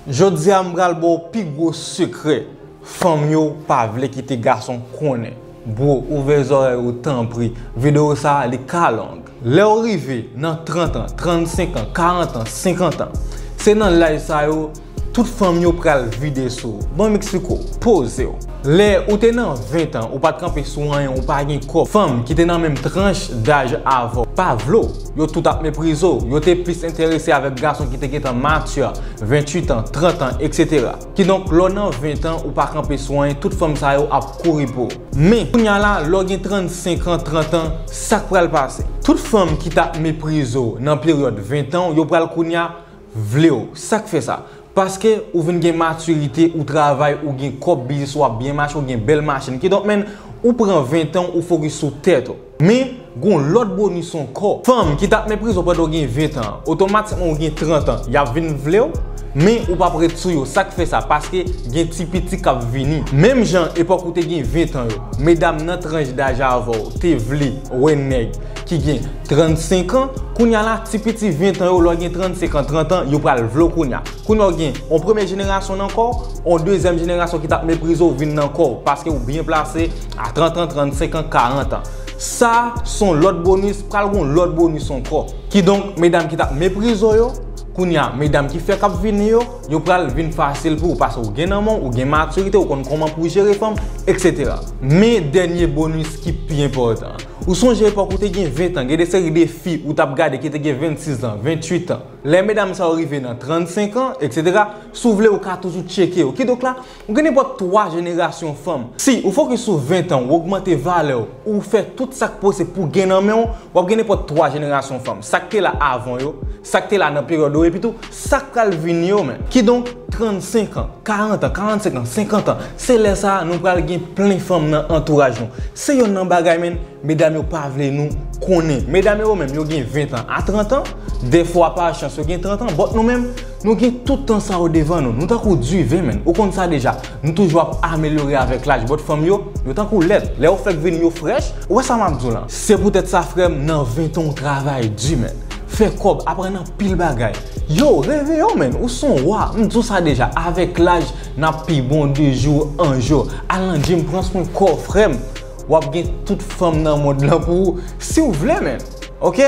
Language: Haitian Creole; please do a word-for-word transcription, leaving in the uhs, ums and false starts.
Jodi a m pral ba w pi gwo sekrè fanm yo pa vle kite gason konnen. Bro, ouvè zòrèy ou tanpri. Videyo sa a, li ka long. Lè w rive nan trant an, trannsenk an, karant an, senkant an, se nan laj sa yo tout fanm yo pral vide sou ou. Ban m eksplike w. Poze w. Lè ou te nan ven an, ou pa t kanpe sou anyen, ou pa gen kòb. Fanm ki te nan menm tranch daj avè w pa vle w. Yo tout ap meprize w. Yo te plis enterese avèk gason ki te gentan mati, venntuit an, trant an, etsetera. Kidonk, lè w nan ven an, ou pa kanpe sou anyen, tout fanm sa yo ap kouri pou ou. Men, kounye a la, lè w gen trannsenk an, trant an, sa k pral pase? Tout fanm ki t ap meprize w nan peryòd ven an, yo pral kounye a vle w. Sa k fè sa? Paske ou vin gen matirite, ou travay, ou gen kòb, biznis ou ap byen mache, ou gen bèl machin. Kidonk, menn, ou pran ven an, ou fokis sou tèt ou. Men, gon lòt bonis ankò. Fanm ki t ap meprize w pandan w gen ven an, otomatikman ou gen trant an, y ap vin vle w, men ou p ap ret sou yo. Sa k fè sa? Paske gen ti piti k ap vini. Menm jan epòk ou te gen ven an yo, medam nan tranch daj avè w te vle wè nèg ki gen trannsenk an, kounye a la, ti piti ven an yo, lè w gen trannsenk an, trant an, yo pral vle w kounye a. Kounye a w gen yon premye jenerasyon nan kò w, yon dezyèm jenerasyon ki t ap meprize w vin nan kò w, paske w byen plase a trant an, trannsenk an, karant an. Sa, se yon lòt bonis, pral gen yon lòt bonis ankò. Kidonk, medam ki t ap meprize w yo, kounye a, medam ki fèk ap vini yo, yo pral vin fasil pou ou, paske w gen nan men w, ou gen matirite, ou konn kòman pou w jere fanm, etsetera. Men dènye bonis ki pi enpòtan. Ou sonje epòk ou te gen ven an, gen de seri de fi ou t ap gade ki te gen vennsis an, venntuit an. Lè medam sa yo rive nan trannsenk an, etsetera, si w vle, ou ka toujou tcheke yo. Kidonk la, ou gen nenpòt twa jenerasyon fanm. Si ou fokis sou ven an, ou ogmante valè w, ou fè tout sa k posib pou w gen nan men w, w ap gen nenpòt twa jenerasyon fanm. Sa k te la avan yo, sa k te la nan peryòd yo, epi tou, sa k pral vini yo menm. Kidonk, trannsenk an, karant an, karannsenk an, senkant an, se lè sa a nou pral gen plen fanm nan antouraj nou. Se yonn nan bagay, menn, medam yo pa vle nou konnen. Medam yo menm, yo gen ven an a trant an, dèfwa pa chans yo gen trant an, but nou menm, nou gen tout tan sa yo devan nou. Nou tankou diven, menn. Ou konn sa deja. Nou toujou ap amelyore avèk laj, but fanm yo, yo tankou lèt. Lè yo fèk vini, yo frèch. Ou wè sa m ap di w la? Se poutèt sa, frè m, nan ven an w travay di, menn. Fè kòb, aprann anpil bagay. Yo, reveye w, menn. Ou se yon wa. M di w sa deja. Avèk laj, n ap pi bon de jou an jou. Al nan gym, pran swen kò w, frè m. W ap gen tout fanm nan mond lan pou ou, si w vle, menn. Oke?